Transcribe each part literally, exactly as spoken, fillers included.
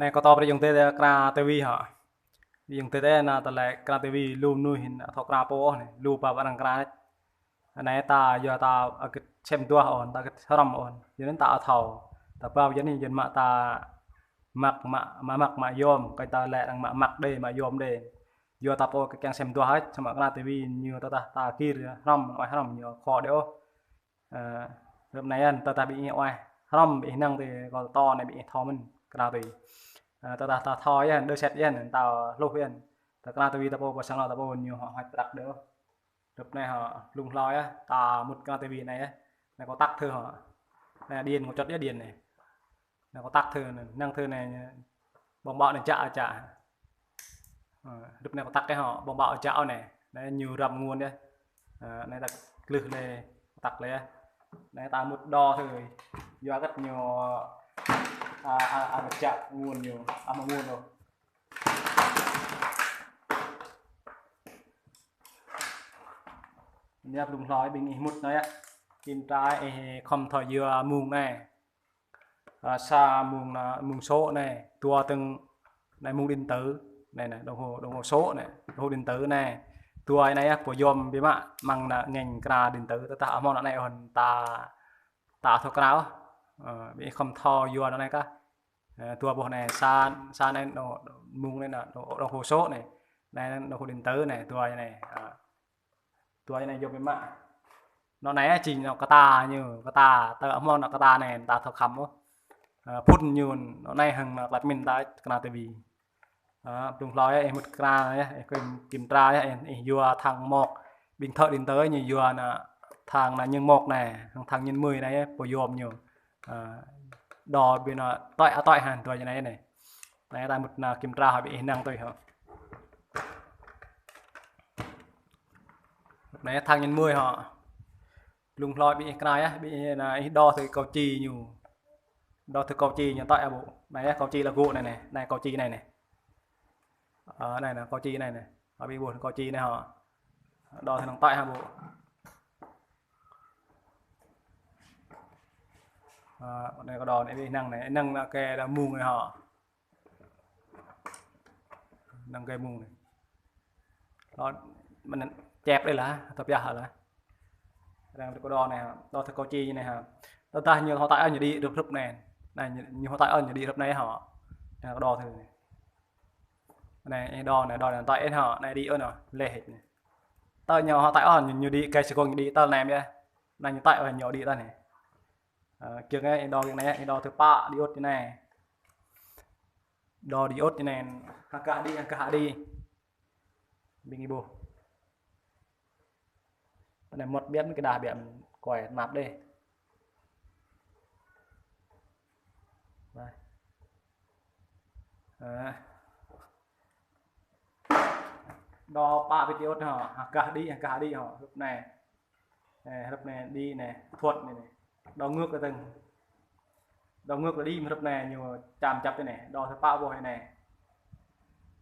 Anai kâo tŏ brơi ayŏng adơi kra tivi hă. Ayŏng adơi anai ta lĕ kra tivi lu mơnuih hĭn ăt thâo kra pô ôh anai, lu ba arăng kra. Anai ta yua ta hơgĕt sem duah ôh, ta hơgĕt hrŏm ôh. Yua anŭn ta ăt thâo. Ta ba yua anai yua mă ta mă, mă, mă mă, mă yom, kơ ta lĕ arăng mă mă đê, mă yom đê. Yua ta pô kơ kiăng sem duah hă, samơ̆ kra tivi ñu tơdah ta gir hrŏm, oai hrŏm ñu khŏ đê ôh. Ơ, rơ̆p anai yơh, tơdah ƀing ih oai hrŏm, ƀing ih năng tui kâo tŏ anai ƀing ih thâo mơ̆n kra tivi. Ơ, tơdah ta thâo yơh, đơ set yơh, ta hluh yơh. Ta kra tivi ta pô, pơ sang lŏ ta pô ñu hŏ hoač prăk đê ôh. Rơ̆p anai hă, blung hlâo yơh, ta mŭt kra tivi anai yơh. Anai kâo tăk thử hă. Anai điện kâo čŏt yơh điện anai. Anai kâo tăk thử anai, năng thử anai, ƀơ̆ng ƀơ̆ng anai jă jă. Ơ, rơ̆p anai kâo tăk yơh hă, ƀơ̆ng ƀơ̆ng jă anai. Anai ñu răm ngôn yơh. Ơ, anai ta glưh lĕ, kâo tăk lĕ yơh. Anai ta mŭt đo thử. Yua hơgĕt ñu, a, a, a, jă ngôn ñu, a, mă ngôn ñu. Anai blung hlâo ƀing ih mŭt anai yơh. Kiểm tra ih khŏm thâo yua mông anai. Ơ, sa mông anai, mông số anai, dua tơ̆ng anai mông điện tử, anai, anai, đồng hồ, đồng hồ số anai, đồng hồ điện tử anai. Dua anai yơh, pô yom biă mă, mơ̆ng anai ngăn kra điện tử, tơdah hmâo anai ôh ta, ta thâo kra ôh. Ơ, ƀing ih khŏm thâo yua anai kah. Ơ, dua boh anai, sa, sa anai, đồng, mông anai, đồng, đồng hồ số anai. Anai, đồng hồ điện tử anai, dua anai. Ơ. Dua anai yom biă mă. Anŏ anai jing anŏ kơta ñu, kơta, tơ hmâo anŏ kơta anai, ta thâo khăm ôh. Ơ, phun ñu, anŏ anai hăng anŏ klăt min ta kra tivi. Ơ, blung hlâo yơh, ih mŭt kra yơh, ih kiểm, kiểm tra yơh, ih, ih yua thang một. Ƀing thợ điện tử ñu yua anai, thang anai ñu một anai, hăng thang ñu mười anai yơh, pô yom ñu. Ơ, đo ƀing anai, tŏi, a, tŏi hă, dua anai anai. Anai ta mŭt anai kiểm tra hă ƀing ih năng tui hă. Anai thang ñu mười hă. Blung hlâo ƀing ih kra yơh, ƀing ih anai ih đo thử kâo či ñu. Đo thử kâo či ñu tŏi a ƀu. Anai yơh kâo či lĕ gŭ anai anai, anai kâo či anai anai. Ơ, anai anai kâo či anai anai. Hă ƀing ih ƀuh kâo či anai hă. Đo thử năng tŏi hă ƀu. Ơ, anai kâo đo anai ƀing ih năng anai, năng anai kơ đa mông anai hă. Năng kơ mông anai. Đo, mơ̆n čep đơi lah, tơbiă lah. Arăng kâo đo anai, đo thử kâo či anai hă. Tơdah ñu hơtai ôh ñu đĭ hrup hrup anai. Anai ñu, ñu hơtai ôh ñu đĭ hrup anai hă. Anai kâo đo thử anai. Anai, anai đo anai, đo anai tŏi ôh hă, anai đĭ ôh anai, lĕ hĭ anai. Tơ ñu hơtai ôh ñu, ñu đĭ, kơ sơkŏng ñu đĭ tơl anai yơh. Anai ñu tŏi ôh ñu đĭ tơl anai. Ơ, kiăng anai, đo kiăng anai, đo thử pă diode anai. Đo diode anai, hơgah đĭ, hơgah đĭ. Ƀing ih ƀuh. Anai mŭt biă mơ̆n kơ đah biă mơ̆n kuai map đê. Anai. Ơ. Đo pă pơ diode hă, hơgah đĭ, hơgah đĭ hă, hrup anai. Anai, hrup anai đĭ anai, thuăt anai anai. Đo ngược lĕ tơ̆ng. Đo ngược lĕ đĭ, hrup anai ñu čăm čăp tui anai. Đo thử pă boh anai.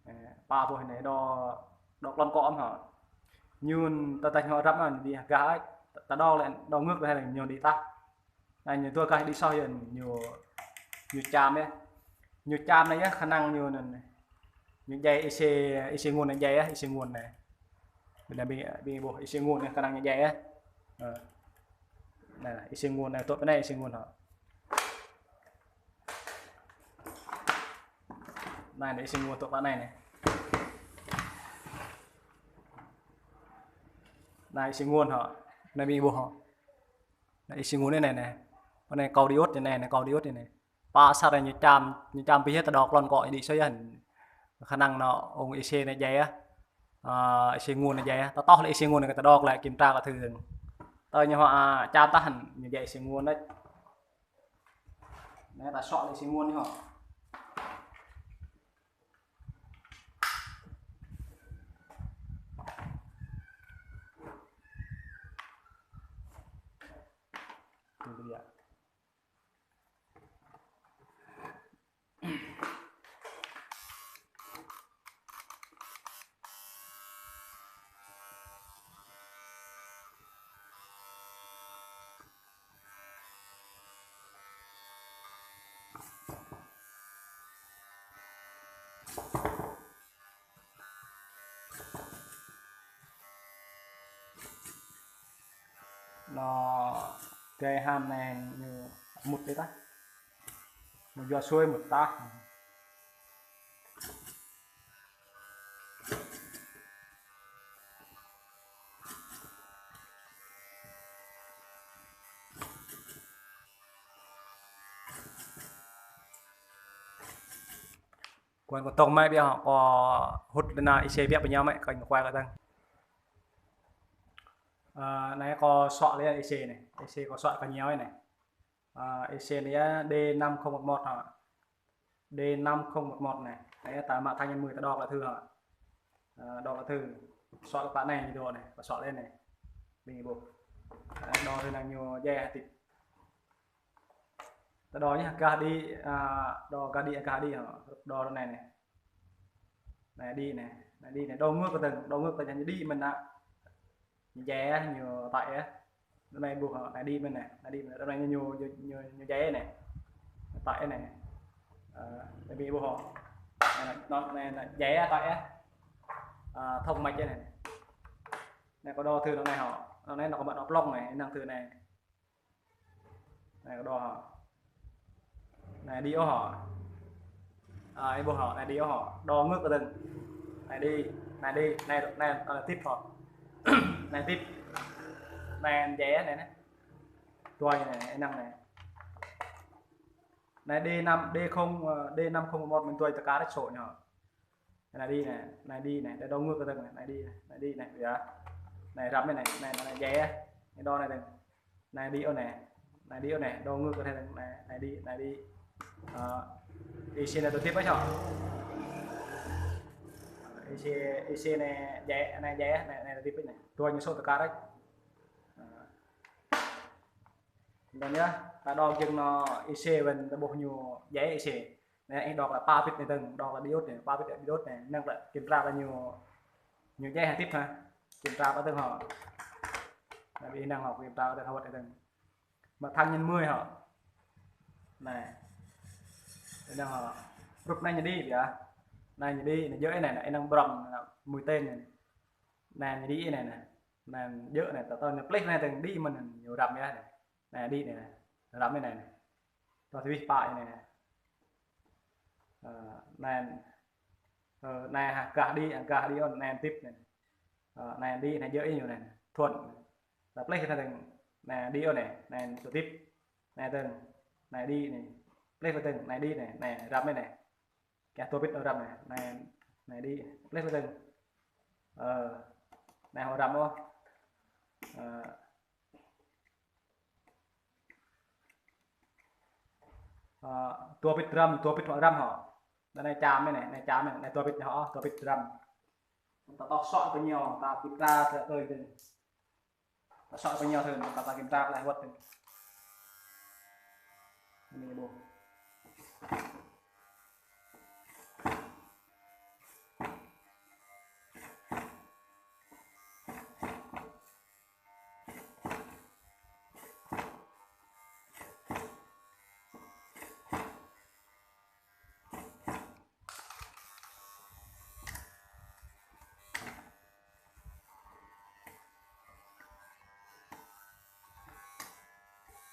Anai, pă boh anai đo, đo klŏn akŏ hă. Ñu tơdah ñu răm anai đĭ hơgah ôh, ta đo lĕ, đo ngược lĕ ñu đĭ tah. Anai ñu dua gah đĭ soh yơh ñu, ñu čăm yơh. Ñu čăm anai yơh khả năng ñu anŭn. Ñu djai AC, AC nguồn anai djai yơh, AC nguồn anai. Ƀing anai ƀing, ƀing ih ƀuh AC nguồn anai khả năng ñu djai yơh. Ơ. Anai, AC nguồn anai, tŏ pơ anai AC nguồn hă. Anai, anai AC nguồn tŏ pơ anai anai. Anai AC nguồn hă. Anai ƀing ih ƀuh hă. Anai AC nguồn anai anai. Anai kâo diode anai, anai kâo diode anai. Pă sat anai ñu čăm, ñu čăm pih yơh ta đo klŏn akŏ đĭ soh yơh. Khả năng anŭn ung AC anai djai yơh. Ơ, AC nguồn anai djai yơh. Ta tŏ lĕ AC nguồn anai ta đo lĕ kiểm tra kơ thử. Tơ ñu hă, a, čăm tah hăn ñu djai AC nguồn đôč. Anai ta sŏ lĕ AC nguồn anai hă. Tui tui yơh. Gai han anai ñu mŭt đĭ tah. Ñu yua sui mŭt tah. Kuan kâo tŏng mă biă hŏ, kâo hŭt lĕ na êsê biă pơ ñu mă, kâo ñu kuai kơ tăng. Ơ, anai kâo suă lĕ êsê anai. Êsê kâo suă kơ ñu anai. Ơ, êsê anai yơh D năm không một một hŏ. D năm không một một anai. Anai yơh ta mă thang nhân mười ta đok lá thư hŏ. Ơ, đok lá thư. Suă kơ pă anai ñu đô anai, kâo suă lĕ anai. Ƀing ih ƀuh. Anai đo thư năng ñu djai hơtip. Ta đo ñu gah đĭ, a, đo gah đĭ, gah đĭ hŏ, đo ră anai anai. Anai đĭ anai, anai đĭ anai, đo ngược kơ tơ̆ng, đo ngược kơ tơ̆ng ñu đĭ mơ̆n anai. Ñu djai, ñu tơi yơh. Ră anai ƀuh hŏ, anai đĭ mơ̆n anai, anai đĭ mơ̆n anai, ră anai ñu, ñu, ñu, ñu djai anai. Tơi anai. Ơ, ră anai ƀuh hŏ. Anai, anai, anai, anai djai yơh, tơi yơh. A, thông mạch anai. Anai kâo đo thư ră anai hŏ. Ră anai ñu kơ mă đo plŏng anai, năng thư anai. Anai kâo đo hŏ. Anai đĭ ôh hŏ. A, ih ƀuh hŏ, anai đĭ ôh hŏ. Đo ngược kơ tơ̆ng. Anai đĭ, anai đĭ, anai, anai, anai tip hŏ. Anai tip. Anai djai anai anai. Tuai anai, năng anai. Anai D năm, D không, ơ, D năm không một, mĭn tuai tơka rĕch sô ñu hŏ. Anai đĭ anai, anai đĭ anai, đo ngược kơ tơ̆ng anai, anai đĭ anai, anai đĭ anai, yơh. Anai răm anai, anai, anai djai yơh. Anai đo anai tơ̆ng. Anai đĭ ôh anai. Anai đĭ ôh anai, đo ngược kơ tơ̆ng anai, anai đĭ, anai đĭ. Ơ, êsê anai tui tip ôh hŏ. Êsê, êsê anai djai, anai djai, anai, anai tui tip anai. Tuai ñu sô tơka rĕch. Ơ. Anŭn yơh, ta đo giŏng anŏ êsê ƀing ta ƀuh ñu djai êsê. Anai ih đok lĕ pă bit anai tơ̆ng, đok lĕ diode anai, pă bit diode anai, năng lĕ kiểm tra lĕ ñu, ñu djai hă tip hă. Kiểm tra pă tơ̆ng hŏ. Anai ƀing ih năng hŏ, kiểm tra pă tơ̆ng hơwơ̆t anai tơ̆ng. Mă thang nhân mười hŏ. Anai. Ih năng hŏ. Rup anai ñu đĭ biă. Anai ñu đĭ, anai djơ̆ anai, anai ih năng brŏm, anai mười tên anai. Anai ñu đĭ anai anai. Anai djơ̆ anai, ta tơl anai plih anai tơ̆ng đĭ mơ̆n anai, ñu răm yơh anai. Anai đĭ anai, răm anai anai. Tơl tơwih pă anai anai. Ơ, anai, ơ, anai hă, gah đĭ, gah đĭ ôh, anai tip anai. Ơ, anai đĭ, anai djơ̆ ñu anai, thuần. Ta plih anai tơ̆ng, anai đĭ ôh anai, anai tui tip. Anai tơ̆ng, anai đĭ anai. Plih pă tơ̆ng, anai đĭ anai, anai răm anai anai. Kiăng dua bit răm anai, anai, anai đĭ, plih pă tơ̆ng. Ơ, anai hŏ răm ôh. Ơ. Ơ, dua bit răm, dua bit hŏ răm hŏ. Anai čam anai, anai čam anai, anai dua bit hŏ, dua bit răm. Ta tŏ suă kơ ñu, ta kiểm tra tơ̆ng tui tơ̆ng. Ta suă kơ ñu tơ̆ng, ta, ta kiểm tra lĕ hơwơ̆t tơ̆ng. Anai ƀuh.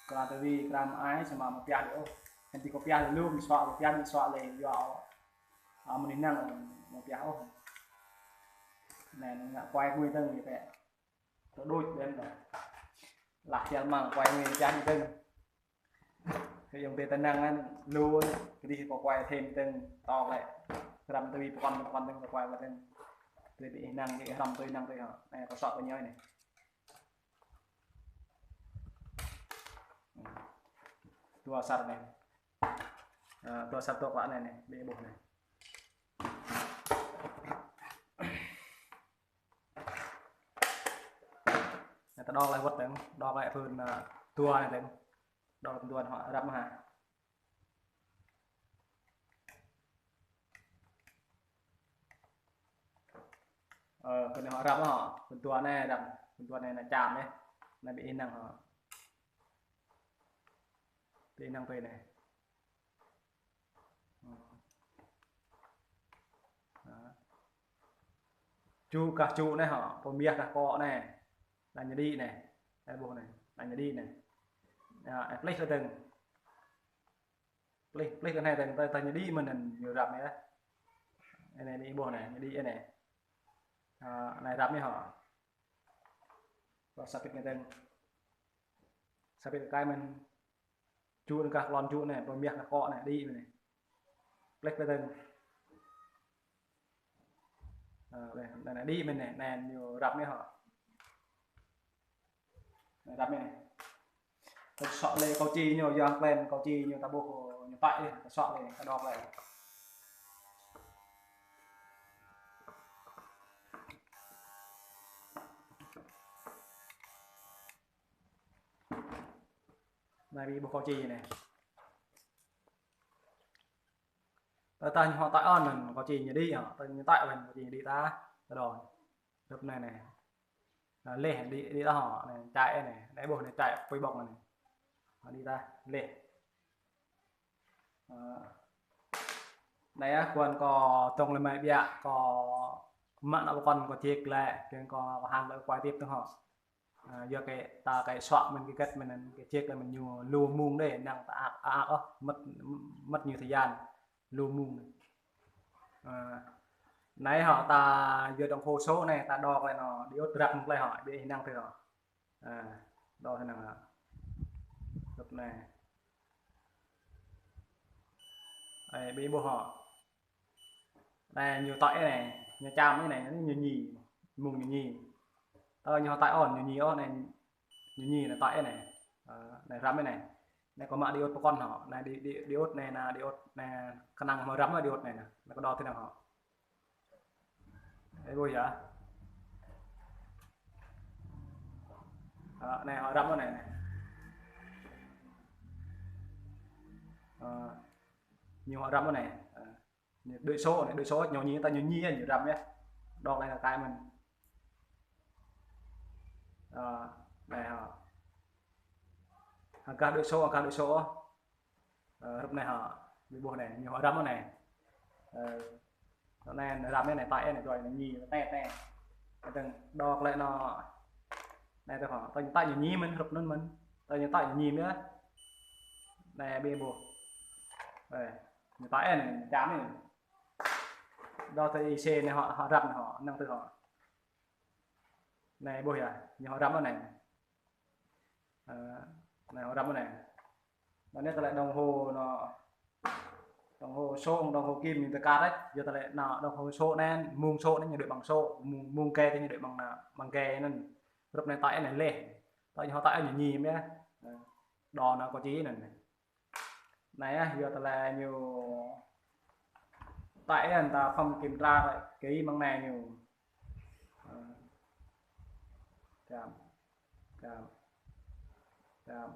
Kơ tơwih, kơ mơai, samơ̆ mă pioh đĭ ôh. Hơnti kơ pioh lĕ lŏm, suă lĕ pioh, suă lĕ yua ôh. Ơ, mơnuih năng, mă pioh ôh. Anai, anai, kuai kơ mơi tơ̆ng ñu pĕ. Tơ đôč ƀen lah. Lah tial măng kuai mơi čah ñu tơ̆ng. Kơ yŏng tê tơnăng anŭn, lu anŭn, kơdih kơ kuai thêm tơ̆ng, tŏ lĕ. Răm tui pơkŏn, pơkŏn tơ̆ng, kơ kuai pơkŏn tơ̆ng. Tui ƀing ih năng, kơ ih răm tui năng tui hŏ. Anai, kâo suă kơ ñu anai. Dua asar anai. Ơ, dua asar tŏ klă anai, anai, ƀing ih ƀuh anai. Anai ta đok lĕ wơ̆t tơ̆ng, đok lĕ phun, ơ, dua anai tơ̆ng. Đok lĕ phun dua anai hŏ, răm hă. Ơ, kơ anai hŏ răm hă, phun dua anai răm, phun dua anai anai čam yơh. Anai ƀing ih năng hŏ. Ƀing ih năng tui anai. Đó. Ču kah ču anai hŏ, pơmiah kah akŏ anai. Anai ñu đĭ anai. Anai ƀuh anai, anai ñu đĭ anai. Ơ, plih kơ dơ̆ng. Plih, plih kơ anai dơ̆ng, tơdah ñu đĭ mơ̆n anŭn ñu răm yơh. Anai ƀing ih ƀuh anai, ñu đĭ anai. Ơ, anai răm yơh hŏ. Kâo sa pit anai dơ̆ng. Sa pit kơ kai mơ̆n. Jŭ anai kah klon jŭ anai, pơmiah kah akŏ anai, đĭ mơ̆n anai. Plih kơ dơ̆ng. Ơ, anai, anai, anai đĭ mơ̆n anai, anai ñu răm yơh hŏ. Anai răm anai. Tơsuă lĕ kâo či ñu, yua klĕn kâo či ñu ta ƀuh ñu tăk yơh, tơsuă lĕ ta đŏk lĕ. Anai ƀing ih ƀuh kâo či anai. Tơdah ñu hŏ tăk ôh anŭn kâo či ñu đĭ hŏ, tơdah ñu tăk ôh kâo či ñu đĭ ta, ta đŏk. Hrup anai anai. Anai leh đĭ, đĭ ta hŏ, anai čai anai, anai ƀuh anai čai apui ƀŏk anai. Hŏ đĭ ta, leh. Ơ, anai yơh, kơ ƀing kâo tŏng lĕ mơ̆ biă, kâo mă anŏ pơkŏn kâo ček lĕ, kiăng kâo, kâo hăng lĕ quay tiếp dơ̆ng hŏ. Ơ, yua kơ ta kơ suă mơ̆n kơ gĕt mơ̆n anŭn, kơ ček lĕ mơ̆n ñu lu mông đơi, năng ta ăt, ăt, ăt ôh, mơ̆t, mơ̆t ñu thời gian, lu mông. Ơ, anai hŏ ta yua đồng hồ số anai, ta đŏk lĕ anŏ, diode ră mơ̆ng tơlơi hŏ, ƀing ih năng thử hŏ. Ơ, đŏk thử năng hŏ. Hrup anai. Ơ, ƀing ih ƀuh hŏ. Anai ñu tăk anai, ñu čăm anai, ñu ñi, mông ñu ñi. Tơdah ñu hŏ tăk ôh, ñu ñi ôh anai, ñu ñi anai tăk anai. Ơ, anai răm anai. Anai kâo mă diode pơkŏn hŏ, anai di, di, diode anai, anai diode anai, kơnang hmâo răm anai diode anai, anai kâo đŏk thử năng hŏ. Ơ, ƀuh yơh. Ơ, anai hŏ răm anai, anai. Ơ, ñu hŏ răm anai. Ơ. Ñu đuaĭ số anai, đuaĭ số ñu ñi, ta ñu ñi, ñu răm yơh. Đŏk lĕ kơ kai mơ̆n. Ơ, anai hŏ. Hăng kah đuaĭ số, hăng kah đuaĭ số. Ơ, hrup anai hŏ. Ƀing ih ƀuh anai, ñu hŏ răm anai. Ơ, anai răm anai, tăk anai, đuaĭ anai ñi, tĕ, tĕ. Kơ dơ̆ng đŏk lĕ anŏ. Anai tơ hŏ, tơdah ñu tăk ñu ñi mơ̆n, hrup anŭn mơ̆n. Tơdah ñu tăk ñu ñi mơ̆n yơh. Anai ƀing ih ƀuh. Ơ, ñu tăk anai, ñu čăm anai. Đŏk tơ IC anai hŏ, hŏ răm anai hŏ, năng tơ hŏ. Anai ƀuh yơh, ñu hŏ răm anai. Ơ, anai hŏ răm anai. Anai tơlơi đồng hồ anŏ, đồng hồ số, đồng hồ kim ñu tơkă đôč, yua tơlơi anŏ đồng hồ số anai, mông số anai ñu đuaĭ bằng số, mông, mông gay tơ ñu đuaĭ bằng anŏ, bằng gay anŭn. Hrup anai tăk anai leh. Tơdah ñu hŏ tăk ñu ñi mơ̆n yơh. Ơ, đŏk anŭn kâo či anŭn. Anai yơh, yua tơlơi ñu tăk anŭn ta khŏm kiểm tra lại kỹ mơ̆ng anai ñu. Ơ. Čăm. Čăm. Čăm.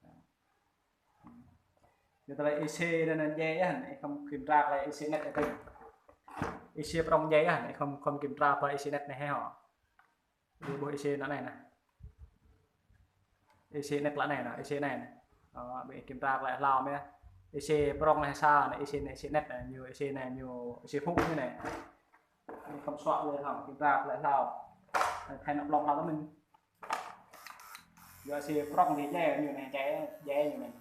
Čăm. Yua tơlơi IC anŭn anŭn djai yơh, anai khŏm kiểm tra lại IC net anai. IC prŏng djai yơh, anai khŏm, khŏm kiểm tra pơ IC net anai hĕ hŏ. Ƀing ih ƀuh IC anŭn anai anai. IC net klă anai anai, IC anai anai. Ơ, ƀing ih kiểm tra klă hlâo mơ̆n. IC prŏng anai sa anai, IC anai, IC net anai, ñu IC anai, ñu IC phŭ ñu anai. Anai khŏm suă lĕ hŏ, kiểm tra klă hlâo. Anai, thâo anŏ blŏng hlâo tơ mơ̆n. Yua IC prŏng anai djai ñu anai, djai, djai ñu anai.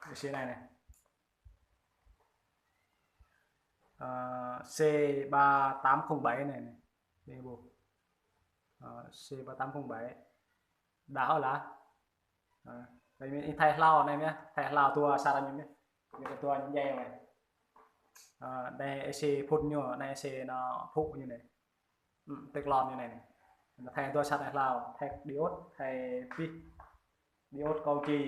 Ơ, IC anai anai. Ơ, C ba tám không bảy anai anai. Anai ƀuh. Ơ, C ba tám không bảy. Đa hŏ lah. Ơ, anai mơ̆n, ih thâo hlâo anai mơ̆n, thâo hlâo dua sa anai mơ̆n. Ñu kơ dua ñu djai anai. Ơ, anai IC phŭn ñu, anai IC anŏ phŭ ñu anai. Ơ, tĕk lŏn ñu anai anai. Anai thâo dua sa anai hlâo, thâo diode, thâo pih. Diode kâo či.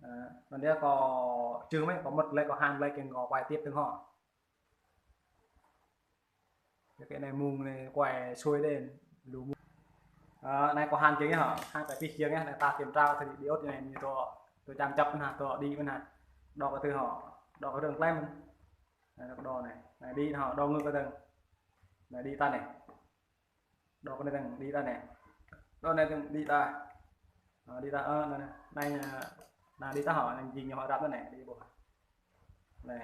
Ơ, anŭn yơh kâo čih mơ̆n, kâo mŭt lĕ, kâo hăng lĕ, kiăng kâo quay tiếp dơ̆ng hŏ. Yua kơ anai mông anai quay xuôi đơi, lu mông. Ơ, anai kâo hăng kiăng yơh hŏ, hăng tơ pih kiăng yơh, anai ta kiểm tra thử diode anai, ñu tŏ, tŏ čăm čăp mơ̆n hă, tŏ đĭ mơ̆n hă. Đŏk kơ tơ hŏ, đŏk kơ dơ̆ng klem mơ̆n. Anai đŏk anai, anai đĭ hŏ, đŏk ngŏ kơ dơ̆ng. Anai đĭ ta anai. Đŏk anai dơ̆ng đĭ ta anai. Đŏk anai dơ̆ng đĭ ta. Ơ, đĭ tah, ơ, anai, anai, anai, anai, đĭ tah hŏ, anai jing ñu hŏ răm anai, đĭ ƀuh. Anai.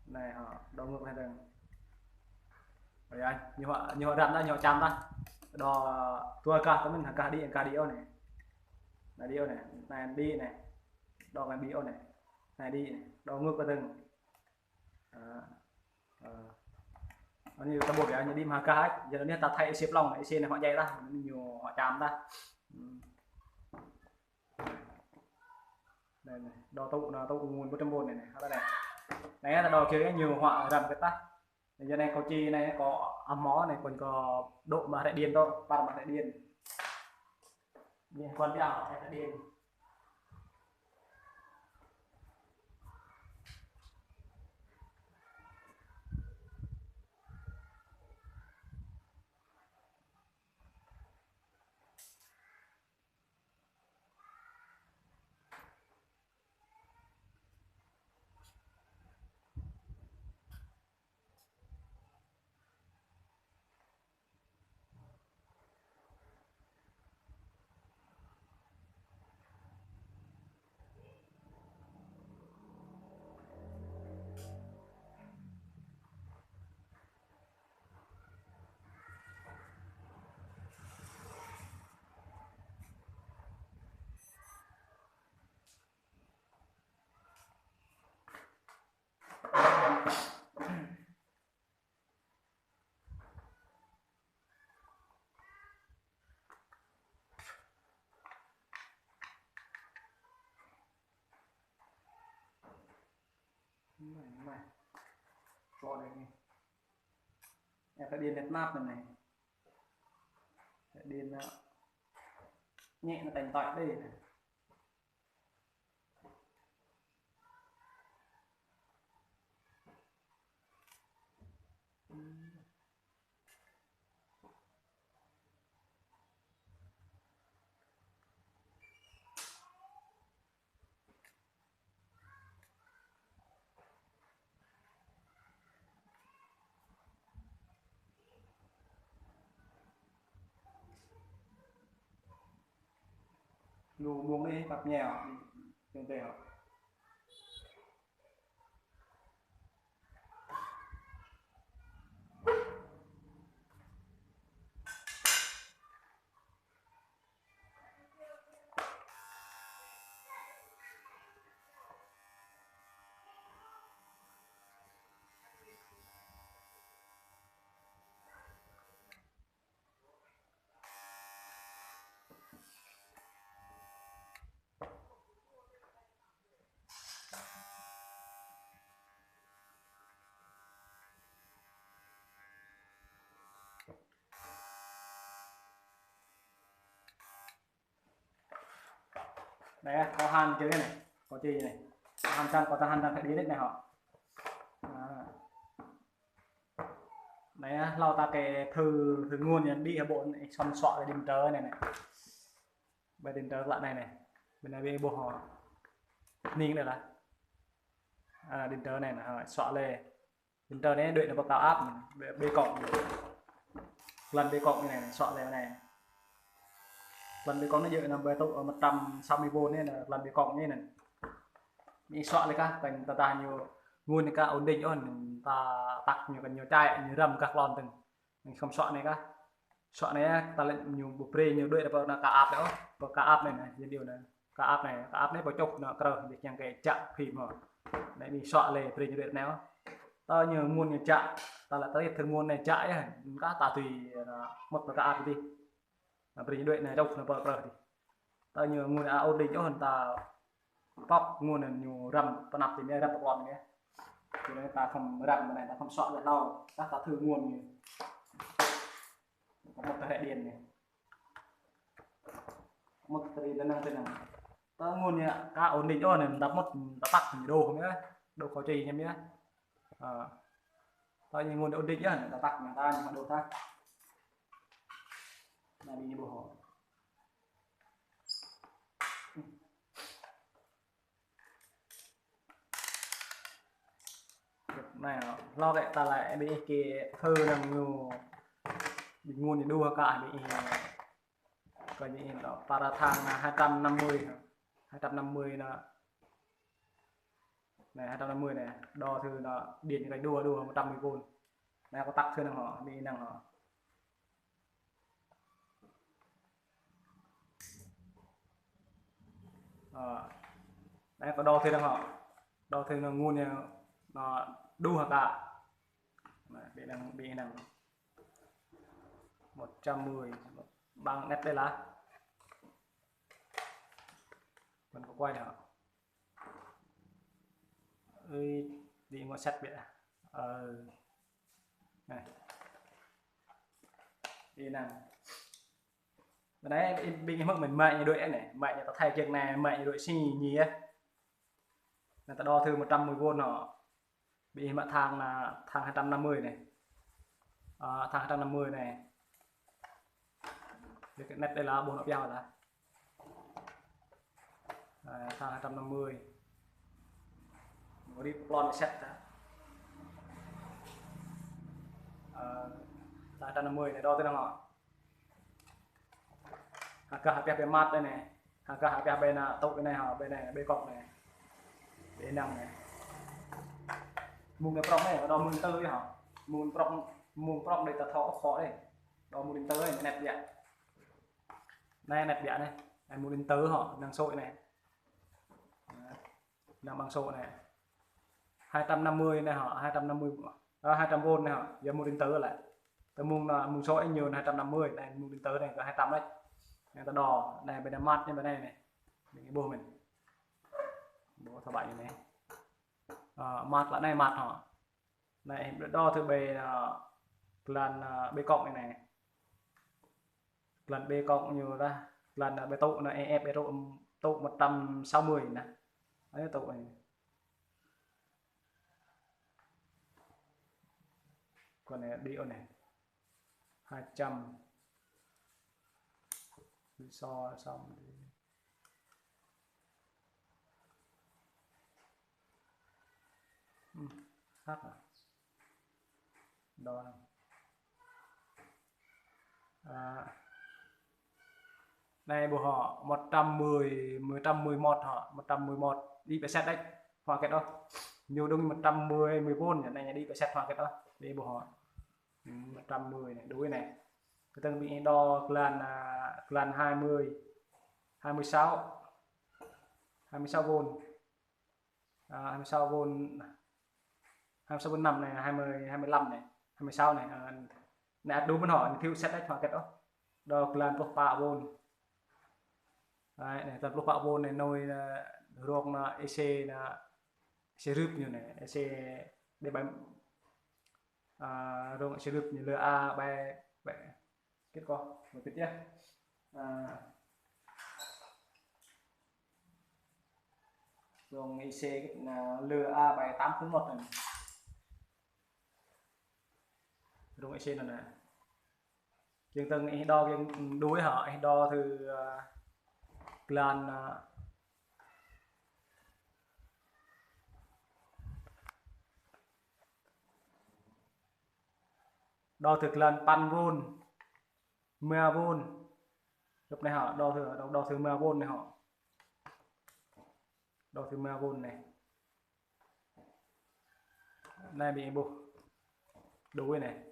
Anai hŏ, đo ngược anai dơ̆ng. Ơi, ñu hŏ, ñu hŏ răm tah, ñu hŏ čăm tah. Đo dua gah tơ mĭn, gah đĭ, gah đĭ ôh anai. Anai đĭ ôh anai, anai đĭ anai. Đo anai đĭ ôh anai. Anai đĭ anai. Đo ngược anai dơ̆ng. Ơ, ơ. Anai ta ƀuh yơh, ñu đĭ mă gah ăt. Yua anŭn anai ta thâo isi plông, isi anai hŏ djai tah, ñu hŏ čăm tah. Hmm. Anai, anai. Đo tŭ, đo tŭ ngôn ƀu tơm ƀôn anai, anai. Hă anai. Anai ta đo kiăng ñu hŏ răm kơ tah. Yua anai kâo či anai kâo amâo anai kâo kơ dŏ mă hrĕ điện tŏ, par mă hrĕ điện. Anai kâo pia hrĕ điện. Anai, anai. Čô anai anai. Anai ta điện anai tơnap anai. Ta điện anai. Anai anai tañ tơ̆i đơi anai. Lu buông đi, pap nhẹ, chân tê hả? Anai, kâo hăn čơ anai, kâo či anai. Kâo hăn čăn, kâo ta hăn čăn kơ điện anai hŏ. Anai, hlâo ta kơ thư, thư ngôn anai đĭ hă ƀô̆ anai, sŏng suă kơ điện trở anai anai. Ƀơi điện trở lă anai anai. Ƀơi anai ƀu ƀuh hŏ. Hning anai lah. Anai điện trở anai anai, hŏ, suă lĕ. Điện trở anai đuaĭ nao pơ cao áp anai, bê, bê cộng anai. Lăn bê cộng anai anai, suă lĕ anai. Lăn bê cộng anai djơ̆ anai ƀơi tŭ, ơ, một trăm sáu mươi V anai anai, lăn bê cộng anai anai. Anai suă lĕ kah, tañ tơdah ñu ngôn anai kah ổn định ôh, anai ta tăk ñu kơ ñu čai, ñu răm gah klon tơ̆ng. Anai khŏm suă anai kah. Suă anai, ta lĕ ñu ƀu brơi ñu đuaĭ nao pơ anai cao áp anai ôh, pơ cao áp anai anai, jing điều anai. Cao áp anai, cao áp anai ƀu čuh anai krơh, ƀing kiăng kơ jă phim hŏ. Anai ƀing suă lĕ brơi ñu đuaĭ anai ôh. Tơ ñu ngôn ñu jă, ta lĕ ta ri thư ngôn anai jă yơh, kah ta tui anai mŭt pơ cao áp adih. Anai brơi ñu đuaĭ anai čuh anai pơ krơh adih. Tơ ñu ngôn ôh ổn định ôh, ta pŏk ngôn anai ñu răm pơ anăp tui anai, răm pơ klon anai. Tui anai ta khŏm răm anai, ta khŏm suă lĕ hlâo, kah ta thư ngôn ñu. Kâo mŭt ta hrĕ điện anai. Mŭt ta ri tơnăng tơnăng. Tơ ngôn ñu kah ổn định ôh anai, ta mŭt ta tăk ñu đôh anai. Đôh kâo či anai. Ơ. Tơ ñu ngôn ổn định yơh anai, ta tăk anai, ta ñu đôh ta. Anai ƀing ñu ƀuh hŏ. Anai, hlâo kơ ta lĕ ƀing ih kơ thư năng ñu, ƀing ngôn ñu đôh kah ƀing ih. Coi như in đó, para tháng là hai trăm năm mươi hả? Hai trăm năm mươi là, này, hai trăm năm mươi này, đo thử là điện cái đua đua một trăm mười vôn. Này, có tắt thử năng hả? Đi năng hả? Ờ. Đấy, có đo thử năng hả? Đo thử năng nguồn này, nó đủ hả cả? Này, đi năng, đi năng. Một trăm mười, bằng nét đây là. Mình có quay hả? Ơi, đi ngõ sắt vậy. Ờ. Này. Đi năng. Bên này, bên cái mức mình mẹ như đuổi này, mẹ như tao thay kiệt này, mẹ như đuổi xì nhì á. Người ta đo thử một trăm mười vôn hả? Bị mã tháng là tháng hai trăm năm mươi này. À, tháng hai trăm năm mươi này. Cái nét đây là bốn nó béo là. À, tháng hai trăm năm mươi. Một đi plon set đó. À, tháng hai trăm năm mươi này đo tới đâu hả? Hơgah hơpiah bê mát đây này. Hơgah hơpiah bê na tŭ bê này hả, bê này, bê kŏk này. Bê năng này. Mông này prŏng này, đo mông tơ hả? Mông prŏng, mông prŏng đây ta thọ khó đây. Đo mông tơ này, nét biă. Này, nét biă này. Này, mông tơ hả, năng sôi này. Năng bằng số này. Hai trăm năm mươi này hả, hai trăm năm mươi, à, hai trăm vôn này hả, giờ mua điện tử lại. Tôi mua là mua số anh nhiều hai trăm năm mươi, này mua điện tử này có hai trăm đấy. Này ta đo, này bên này mát như bên này này. Mình bố mình. Bố thao bại như này. À, mát là này mát hả. Này đo thử bê, à, glan, à, bê cộng này này. Glan bê cộng như đó, glan, à, bê tụ nó E F bê tụ, tụ một trăm sáu mươi nè. Đấy, tụ này. Còn này đi ôn này. Hai trăm. So xong đi. Ừ, hát à? Đo nào. À, này bộ họ một trăm mười, một trăm mười một họ, một trăm mười một đi phải set đấy. Hoa kết đó. Nhiều đúng một trăm mười, mười vôn, này đi phải set hoa kết đó. Đi bộ họ. Ừ, một trăm mười này, đuổi này. Cái tầng bị đo glan, à, glan hai mươi, hai mươi sáu, hai mươi sáu vôn. À, hai mươi sáu vôn, hai mươi sáu vôn năm này, hai mươi, hai mươi lăm này, hai mươi sáu này, à, này đủ bên họ, này thiếu set đấy hoa kết đó. Đo glan pluh pă vôn. Đấy, này, glan pluh pă vôn này, nôi, à, rok na, ê xê na, ê xê rưp ñu này, ê xê để bài, à, rong ê xê rưp ñu lơ a bài, bài, kết có, một cái tiếp. À, rong ê xê, à, lơ a bài tám không một này. Rong ê xê nó nè. Kiăng tơng ih đo kiăng đuổi hả, ih đo thử, à, glan, à, đo thử glan păn vôn, mười vôn. Lúc này hả, đo thử, đo, đo thử mười vôn này hả. Đo thử mười vôn này. Này bị bố. Đuổi này.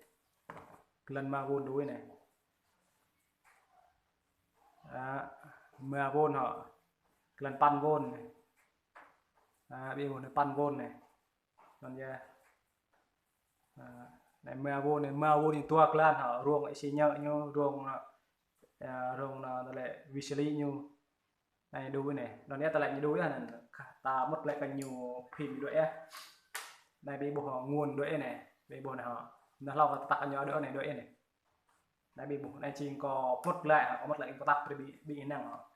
Glan mười vôn đuổi này. À, mười vôn hả. Glan păn vôn này. À, bị bố này păn vôn này. Còn giờ. À, này mười vôn này, mười vôn ñu tua glan hả, rong ê xê nhớ ñu, rong, à, rong na lệ vi sili ñu. Này đuôi này, đo nét ta lại đuôi á, ta mŭt lại kơ ñu phim đuôi á. Này bị bố họ nguồn đuôi này, bị bố này họ. Nó lâu ta tắt ñu đuôi này, đuôi này. Này bị bố này chỉ có mŭt lại, có mŭt lại có tắt bị, bị năng họ.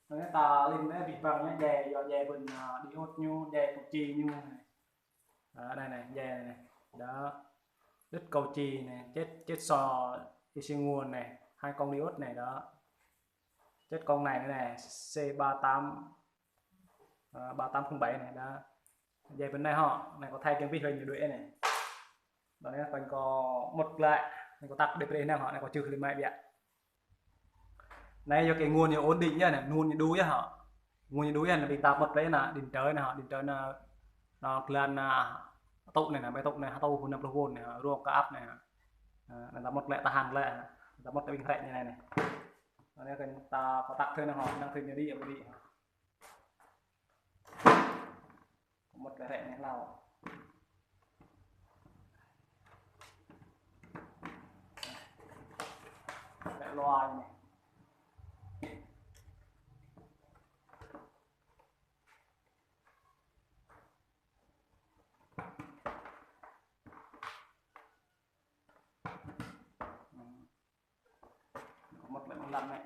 Nó ta lên này bị bằng nhá, dây, do dây bên, à, đi hút ñu, dây cũng chi ñu này. Đó, đây này, dây này này. Đó. Đứt cầu chì này, chết, chết sò, đi xi nguồn này, hai con đi út này đó. Chết con này nữa này, C ba tám, à, ba tám không bảy này đó. Dây bên này họ, này có thay cái vít hơi nhiều đuổi này. Đó này, còn có một lại, này có tắt đi pre năng họ, này có chữ lên máy bịa. Anai yua kơ nguồn ñu ổn định yơh anai, nguồn ñu đủ yơh hă. Nguồn ñu đủ yơh anai, ƀing ta mŭt lĕ anai, điện trở anai hă, điện trở anai, anai glan anai, tŭ anai, anai, ƀai tŭ anai, hơtŭ hơnăm pluh vôn anai hă, rŏng kơ ăp anai hă. Anai, anai ta mŭt lĕ tahan lĕ, anai ta mŭt lĕ ƀing hrĕ ñu anai anai. Anai kơ ta kơ tăk thơ anai hă, năng thơ ñu đĭ, ƀu đĭ hă. Kơ mŭt lĕ hrĕ anai hlâo. Hrĕ loa anai. Kơ mŭt lĕ mơ̆ng lăm anai.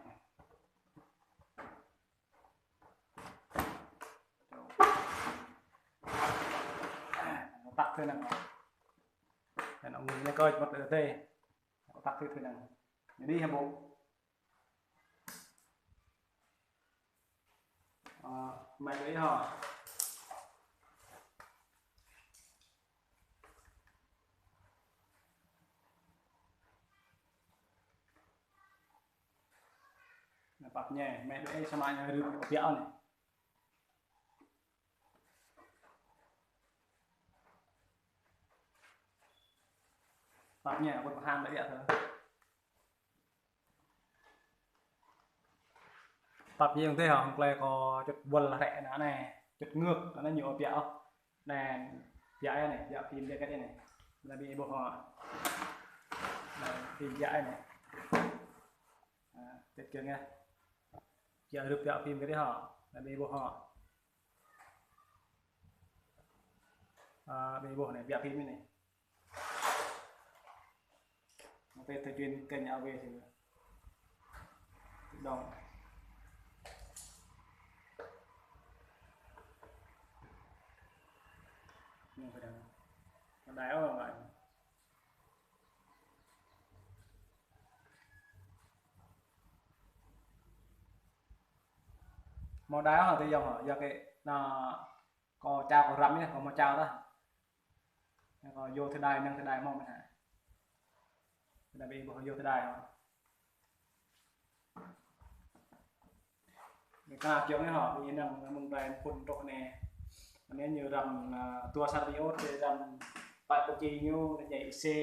Tăk thơ anai. Anai, anŭn ñu kơ mŭt lĕ tê. Tăk thơ thơ anai. Ñu đĭ hă ƀu. Ơ, mĕ đuaĭ hă. Anai pap ñu, mĕ đuaĭ samơ̆ ñu rưp ƀiă anai. Pap ñu, ƀuh pơhang ƀiă thơ. Pap ñu tê hă, hăng klei kơ čŭt wơl hrĕ anai, anai, čŭt ngược, anai ñu ƀiă ôh. Anai, ƀiă anai, ƀiă phim ƀiă kĕt anai. Anai ƀing ih ƀuh hă. Anai, phim ƀiă anai. Anai, čŭt kiăng yơh. Ƀiă hrup ƀiă phim kĕt hă. Anai ƀing ih ƀuh hă. Anai, ƀing ih ƀuh anai, ƀiă phim anai. Mơ̆ng tê tơ chuyên kênh a vê thì tự động. Nhưng phải đăng. Nó đài áo mà. Mâo đài áo hă, tơ yơh hă, yua kơ anai kâo čao kâo răm yơh, kâo mâo čao tah. Kâo yua thơ đài, năng thơ đài mâo mơ̆n hă. Thơ đài ƀing ih ƀuh yua thơ đài hă. Kơ anai kiăng anai hă, ƀing ih năng mơ̆ng đài phun trŏ anai. Anai ñu răm, ơ, dua sat ƀing ôt, răm pă pơči ñu, anai ñai êsê.